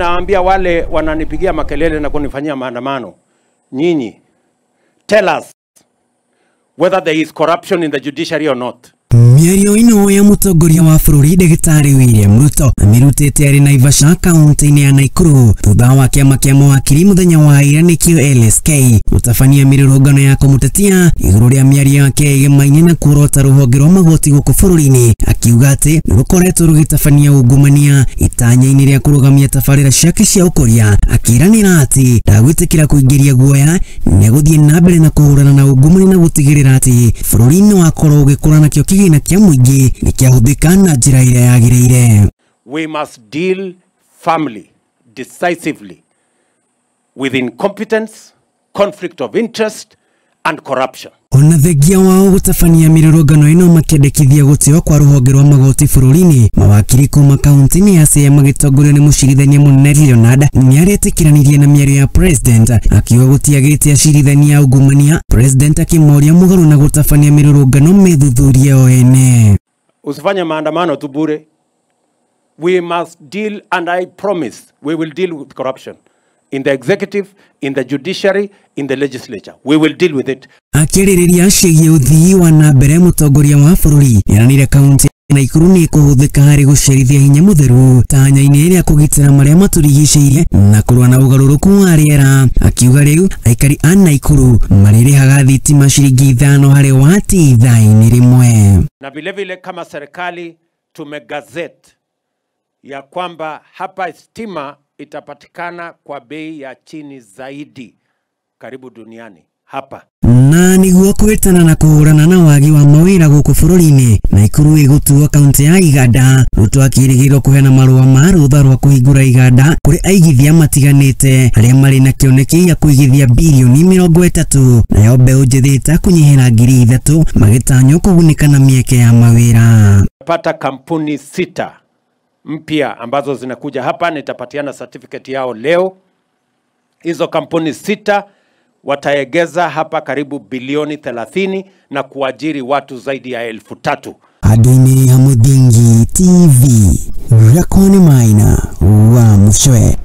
Naambia wale wananipigia makelele na kunifanyia maandamano, nyinyi, tell us whether there is corruption in the judiciary or not. Mĩario ĩno ya mũtongoria wa bũrũri Ndagĩtarĩ William Ruto amĩrutĩte arĩ Naivasha kaunti-inĩ ya Nakuru thutha wa kĩama kĩa mawakiri mũthenya wa ira nĩkĩo LSK gũtabania mĩrũrũngano ya kũmũtetia igũrũ rĩa mĩario yake ĩgemaine na kuorota rũhonge rwa magoti gũkũ bũrũri-inĩ, akiuga atĩ nĩrũkoretwo rũgĩtabania ungumania itanya-inĩ rĩa kũrũgamia tabarĩra ciake cia ũkũria, akĩranĩra atĩ ndagwĩtĩkĩra kũingĩria guoya, nĩegũthiĩ na mbere na kũhũrana na ungumania na gũtigĩrĩra atĩ bũrũri nĩwakorwo ũgĩkũra nakĩo kĩgĩna kĩa mũingĩ nĩkĩahũthĩka na njĩra ĩrĩa yagĩrĩire. We must deal firmly, decisively with incompetence, conflict of interest and corruption. Ona thengia wao gũtabania mĩrũrũngano ĩno makĩendekithia gũtĩo kwa rũhonge rwa magoti bũrũri-inĩ, mawakiri kuma kaunti-inĩ ya Siaya magĩtongorio nĩ mũcirithania mũnene Leonard nĩaretĩkĩranirie na mĩario ya president, akiuga gũtiagĩrĩte acirithania a ungumania. President akĩmoria mũgarũ na gũtabania mĩrũrũngano methuthurie o ene. Usifanye maandamano tu bure. We must deal, and I promise we will deal with corruption in the executive, in the judiciary, in the legislature. We will deal with it. Akĩarĩrĩria ciĩgiĩ ũthii wa na mbere, mũtongoria wa bũrũri nĩaranire kaunti ya Nakuru nĩ ĩkũhũthĩka harĩ gũcerithia hinya mũtheru tanya-inĩ ĩrĩa kũgitĩra marĩa matũrigicĩirie na kũrũa na ũgarũrũku wa rĩera. Akiuga rĩu aikari a Nakuru marĩrĩhaga thitima ciringi 5 harĩ wati ithaa-inĩ rĩmwe. Na vile vile kama serikali tumegazette ya kwamba hapa stima itapatikana kwa bei ya chini zaidi karibu duniani hapa. Na nĩguo kwĩtana na kũhũrana na wagi wa mawĩra gũkũ bũrũri-inĩ, Nakuru ĩgũtuo kaunti ya iganda. Ruto akĩrĩgĩrĩrwo kũheana marũa ma rũtha rwa kũhingũra iganda kũrĩ aigithia matiganĩte arĩa marĩ na kĩoneki gĩa kũigithia birioni 30, nayo mbeũ njĩthĩ ĩtakũnyihĩra 3,000 magĩtanywo kũgunĩka na mĩeke ya mawĩra. Pata kampuni 6 mpya ambazo zinakuja hapa, nitapatiana certificate yao leo. Hizo kampuni 6 wataegeza hapa karibu bilioni 30 na kuajiri watu zaidi ya 3,000. Adini Hamudingi TV, Rakoni Maina wa Mushoe.